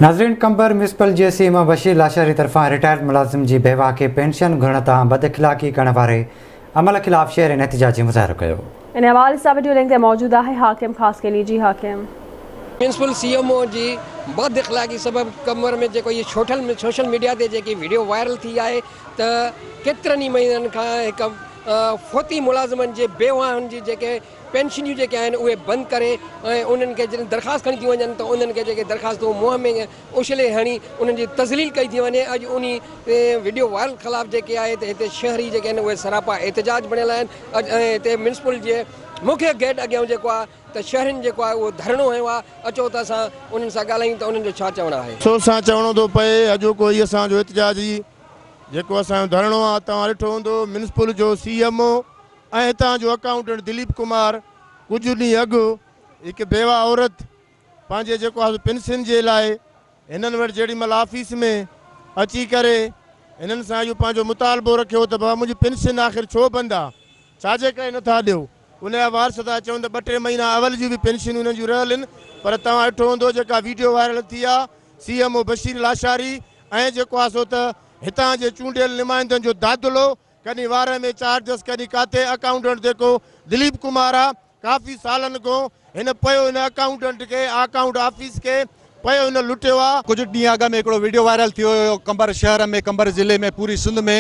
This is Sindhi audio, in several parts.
ناظرين قمبر ميونسپل جي C M O Bashir Lashari طرفان رٽائرڊ ملازم جي بيواهه کي پينشن گهرڻ تان بداخلاقي ڪرڻ واري عمل خلاف شهرين احتجاجي مظاهرو ڪيو. ان حوالي سان وڊيو لنڪ تي موجود آهي حاڪم خاصخيلي جي حاڪم. ميونسپل سي ايم او جي بد اخلاقي سبب قمبر ۾ جيڪو هي شوٺل سوشل ميڊيا تي جيڪي وڊيو وائرل ٿي آهي ته ڪيترن ئي مهينن کان هڪ فوتي ملازمن جي بيواهن جي جيڪي پينشنيون جيڪي آهن اهي بند ڪري ۽ انهن کي جڏهن درخواست کڻي ٿيون وڃن ته انهن کي جيڪي درخواستون منهن ۾ اڇلي هڻي انهن جي تذليل ڪئي ٿي وڃي اڄ انهي وڊيو وائرل خلاف جيڪي آهي ته هتي شهري جيڪي آهن اهي سراپا احتجاج بڻيل آهن اڄ ۽ هتي ميونسپل جي مکيه گيٽ اڳيان جيڪو آهي ته شهرين جيڪو آهي اهو ڌرڻو هنيو آهي اچو ته اسان انهن سان ڳالهايون ته انهن جو ڇا چوڻ آهي. افسوس سان چوڻو ٿو پئي اڄوڪو هي اسان جو احتجاجي جيڪو اسان جو ڌرڻو آهي توهان ڏٺو هوندو ميونسپل جو سي ايم او ۽ هتان جو اڪائونٽنٽ دليپ ڪمار ڪجهه ڏينهن اڳ هڪ بيواه عورت پنهنجي جيڪو آهي سو پينشن جي لاء هنن وٽ جيڏي مهل آفيس ۾ اچي ڪري هنن سان اهو پنهنجو مطالبو رکيو ته بابا منهنجي پينشن آخر ڇو بند آ ڇا جي ڪري نٿا ڏيو ان جا وارث ٿا چون ته ٻه ٽي مهينا اول جون به پينشنون هنن جون رهيل آهن پر توهان ڏٺو هوندو جيڪا ويڊيو وائرل ٿي آ C M O Bashir Lashari ۽ جيڪو آهي سو ته هتان جي چونڊيل نمائندن جو دادلو ڪڏهن وارهه ۾ چارجس ڪڏهن ڪاٿي اڪائونٽنٽ جيڪو دليپ ڪمار آ ڪافي سالن کون هن پيو هن اڪائونٽنٽ کي آڪائونٽ آفيس کي پيو هن لٽيو آ. ڪجهه ڏينهن اڳ ۾ هڪڙو وڊيو وائرل ٿيو هيو قمبر شهر ۾ قمبر ضلعي ۾ پوري سنڌ ۾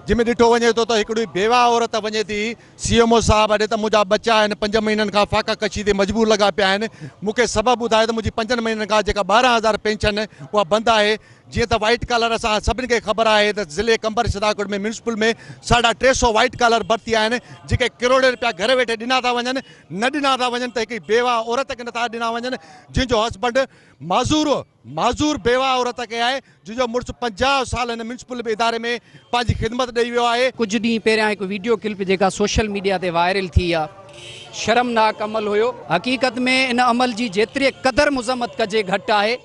جنهن ۾ ڏٺو وڃي ٿو ته هڪڙي بيواهه عورت وڃي ٿي سي ايم او صاحب ڏي ته منهنجا ٻچا آهن پنج مهينن کان فاقه ڪشي تي مجبور لڳا پيا آهن مون کي سبب ٻڌايو ته منهنجي پنجن مهينن کان جيڪا 12,000 پينشن اها بند آهي جيئن ته وائيٽ ڪالر اسان سڀني کي خبر آهي ته ضلعي Qambar Shahdadkot ۾ municipal ۾ 350 white collar ڀرتي آهن جيڪي ڪروڙين رپيا گهر ويٺي ڏنا ٿا وڃن نه ڏنا ٿا وڃن ته هڪ بيواهه عورت کي نٿا ڏنا وڃن جنهن جو هسبنڊ معذور معذور بيواهه عورت کي آهي جنهن جو مڙس 50 سال هن ميونسپل اداري ۾ پنهنجي خدمت ڏئي ويو آهي. ڪجهه ڏينهن پهريان هڪ ويڊيو ڪلپ جيڪا سوشل ميڊيا تي وائرل ٿي آ شرمناڪ عمل هيو. حقيقت ۾ ان عمل جي جيتري قدر مذمت ڪجي گهٽ آهي.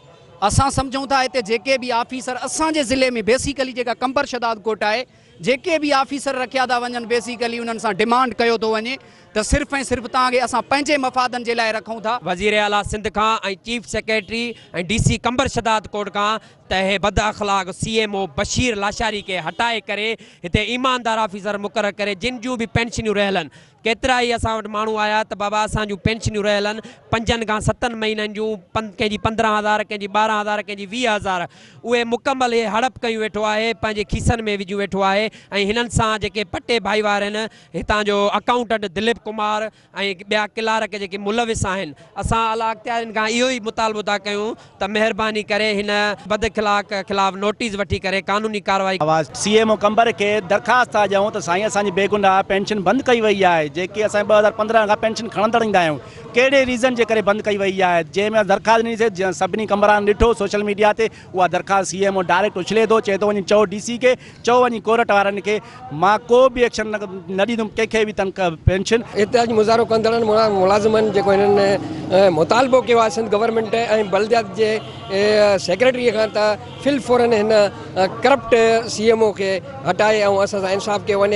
اسان سمجهون ٿا هتي جيڪي به آفيسر اسان جي ضلعي ۾ بيسيڪلي جيڪا قمبر شھداد ڪوٽ آهي جيڪي به آفيسر رکيا ٿا وڃن بيسيڪلي انهن سان ڊمانڊ ڪيو ٿو وڃي ته صرف ۽ صرف توهان کي اسان پنهنجي مفادن جي لاء رکون ٿا. وزير اعليٰ سنڌ کان ۽ chief secretary ۽ D C Qambar Shahdadkot کان ته هي بد اخلاق C M O Bashir Lashari کي هٽائي ڪري هتي ايماندار آفيسر مقرر ڪري جن جون به پينشنيون رهيل آهن ڪيترا ئي اسان وٽ ماڻهو آيا ته بابا اسان جون پينشنيون رهيل آهن پنجن کان ستن مهينن جون ڪنهن جي 15,000 ڪنهن جي 12,000 ڪنهن جي 20,000 اهي مڪمل هي هڙپ ڪيون ويٺو آهي پنهنجي کيسن ۾ وجهيون ويٺو آهي ۽ هنن سان جيڪي پٽي ڀائيوار آهن هتان جو اڪائونٽنٽ دليپ ڪمار ۽ ٻيا ڪلارڪ جيڪي ملوث آهن اسان اعليٰ اختيارين کان اهو ئي مطالبو ٿا ڪيون ته مهرباني ڪري هن بداخلاق خلاف نوٽيس وٺي ڪري قانوني ڪارروائي. سي ايم او قمبر کي درخواست ٿا ڏيون ته سائين اسان جي بيگناهه پينشن بند ڪئي وئي آهي جيڪي اسان 2015 کان پينشن کڻندڙ ايندا آهيون ڪهڙي ريزن جي ڪري بند ڪئي وئي آهي جنهن ۾ درخواست ڏني سي سڀني قمبران ڏٺو سوشل ميڊيا تي اها درخواست سي ايم او ڊائريڪٽ اڇلي ٿو چئي ٿو وڃي چئو ڊي سي کي چئو وڃي ڪورٽ وارن کي مان ڪو به ايڪشن نه ڏيندم ڪنهن کي به تنخواه پينشن. احتجاجي مظاهرو ڪندڙن ملازمن جيڪو هنن مطالبو ڪيو آهي سنڌ گورنمينٽ ۽ بلديات جي سيڪريٽري کان ته في الفورن هن ڪرپٽ سي ايم او کي هٽائي ۽ اسان سان انصاف ڪيو وڃي.